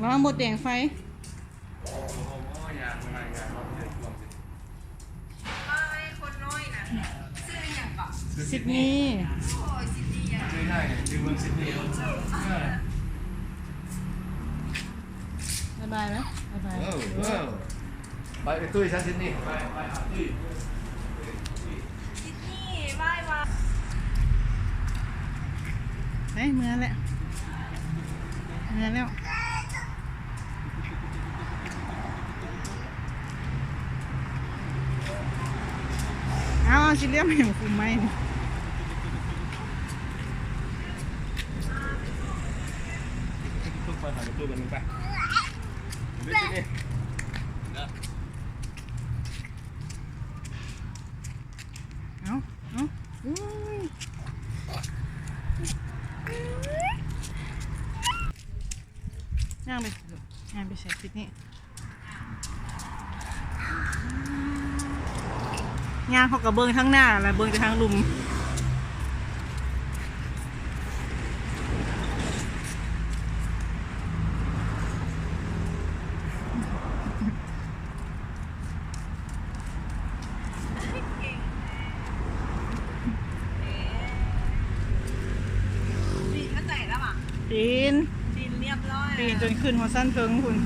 ລະວັງບໍ່ແຕງໄຟ. ຊິດນີ ບາຍບາຍແລ້ວ ບາຍບາຍ. ໄປໄປຕຸ້ຍຊະ ຊິດນີ ໄປ ໄປຫາຕຸ້ຍ ຊິດນີ ບາຍບາຍ. ເອີ ເມືອແລ້ວ ເມືອແລ້ວ. ເອົາ ເອົາ ຊິລຽມໃຫ້ມັນຄຸມໄມ້ນີ້. ເອົາ ເອົາ ອຸ້ຍ ຍ່າງໄປ ຍ່າງໄປໃສ່ ຊິດນີ ຍ່າງເຮົາກະເບິ່ງທາງໜ້າ ແລະເບິ່ງແຕ່ທາງລຸ່ມ. ປີນ ປີນຮຽບຮ້ອຍ ປີນຈົນຂຶ້ນຮອດຊັ້ນເທິງພຸ້ນ.